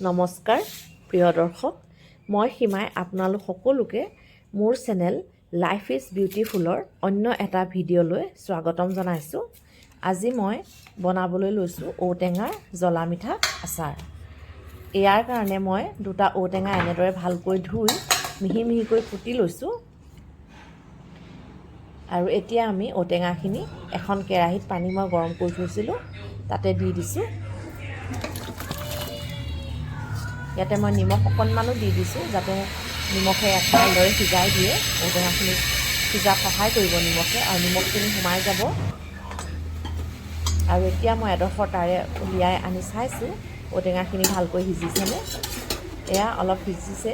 নমস্কাৰ প্ৰিয় দৰ্শক, মই সীমাই আপোনালোক সকলোকে মোৰ চেনেল লাইফ is বিউটিফুলৰ অন্য এটা ভিডিঅ'লৈ স্বাগতম জনাইছোঁ। আজি মই বনাবলৈ লৈছোঁ ঔটেঙাৰ জ্বলা মিঠা আচাৰ। ইয়াৰ কাৰণে মই দুটা ঔটেঙা এনেদৰে ভালকৈ ধুই মিহি মিহিকৈ কুটি লৈছোঁ আৰু এতিয়া আমি ঔটেঙাখিনি এখন কেৰাহীত পানী মই গৰম কৰি থৈছিলোঁ, তাতে দি দিছোঁ। ইয়াতে মই নিমখ অকণমানো দি দিছোঁ, যাতে নিমখে ইয়াক ভালদৰে সিজাই দিয়ে। ঔটেঙাখিনি সিজাত সহায় কৰিব নিমখে আৰু নিমখখিনি সোমাই যাব। আৰু এতিয়া মই এডোখৰ তাৰে উলিয়াই আনি চাইছোঁ, ঔটেঙাখিনি ভালকৈ সিজিছেনে। এয়া অলপ সিজিছে,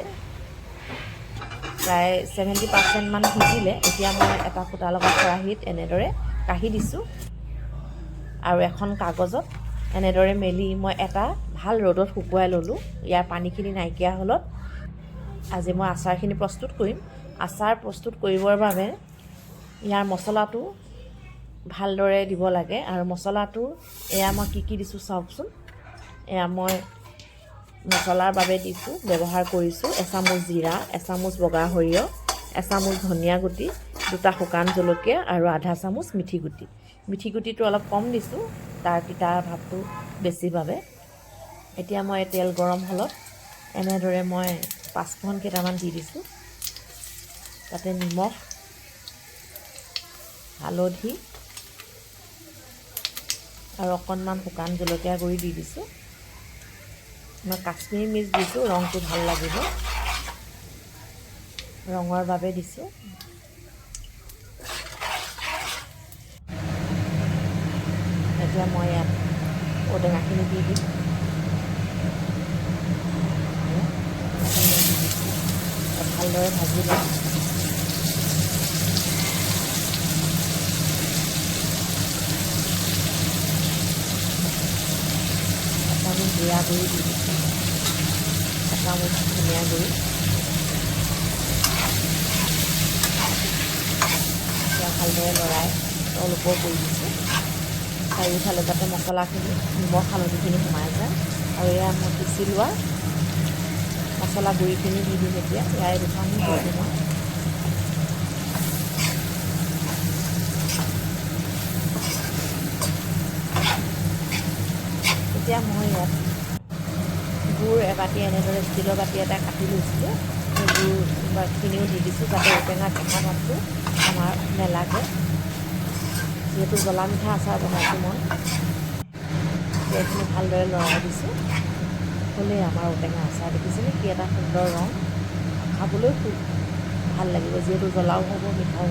প্ৰায় 70%মান সিজিলে। এতিয়া মই এটা ফুটা লগা খৰাহীত এনেদৰে কাঢ়ি দিছোঁ আৰু এখন কাগজত এনেদৰে মেলি মই এটা ভাল ৰ'দত শুকুৱাই ল'লোঁ। ইয়াৰ পানীখিনি নাইকিয়া হ'লত আজি মই আচাৰখিনি প্ৰস্তুত কৰিম। আচাৰ প্ৰস্তুত কৰিবৰ বাবে ইয়াৰ মছলাটো ভালদৰে দিব লাগে আৰু মছলাটো এয়া মই কি কি দিছোঁ চাওকচোন। এয়া মই মছলাৰ বাবে দিছোঁ, ব্যৱহাৰ কৰিছোঁ এচামুচ জিৰা, এচামুচ বগা সৰিয়হ, এচামুচ ধনিয়া গুটি, দুটা শুকান জলকীয়া আৰু আধা চামুচ মিঠি গুটি। মিঠি গুটিটো অলপ কম দিছোঁ, তাৰ তিতা ভাৱটো বেছি বাবে। এতিয়া মই তেল গৰম হ'লত এনেদৰে মই পাঁচফোৰণ কেইটামান দি দিছোঁ। তাতে নিমখ, হালধি আৰু অকণমান শুকান জলকীয়া গুড়ি দি দিছোঁ। মই কাশ্মীৰী মিৰ্চ দিছোঁ, ৰংটো ভাল লাগিব, ৰঙৰ বাবে দিছোঁ। এতিয়া মই ইয়াত ঔটেঙাখিনি দি দিম। ভালদৰে ভাজি ল'ম। এচামুচ জিৰা গুড়ি দি দিছোঁ, এচামুচ ধনিয়া গুড়ি। এতিয়া ভালদৰে লৰাই তল ওপৰ কৰি দিছোঁ চাৰিওফালে, যাতে মছলাখিনি, নিমখ, হালধিখিনি সোমাই যায়। আৰু এয়া মই পিচি লোৱা মছলা গুড়িখিনি দি দিম এতিয়া। ইয়াৰে দুচামুচ দিছোঁ মই। এতিয়া মই ইয়াত গুড় এবাতি, এনেদৰে ষ্টীলৰ বাতি এটা কাটি লৈছিলোঁ, সেই গুড়খিনিও দি দিছোঁ, যাতে ঔটেঙাৰ কেঁচা ভাৱটো আমাৰ নেলাগে। যিহেতু জ্বলা মিঠা আচাৰ বনাইছোঁ মই। এইখিনি ভালদৰে লৰাই দিছোঁ। হ'লেই আমাৰ ঔটেঙা আচাৰ। দেখিছেনে কি এটা সুন্দৰ ৰং! খাবলৈও খুব ভাল লাগিব, যিহেতু জ্বলাও হ'ব, মিঠাও।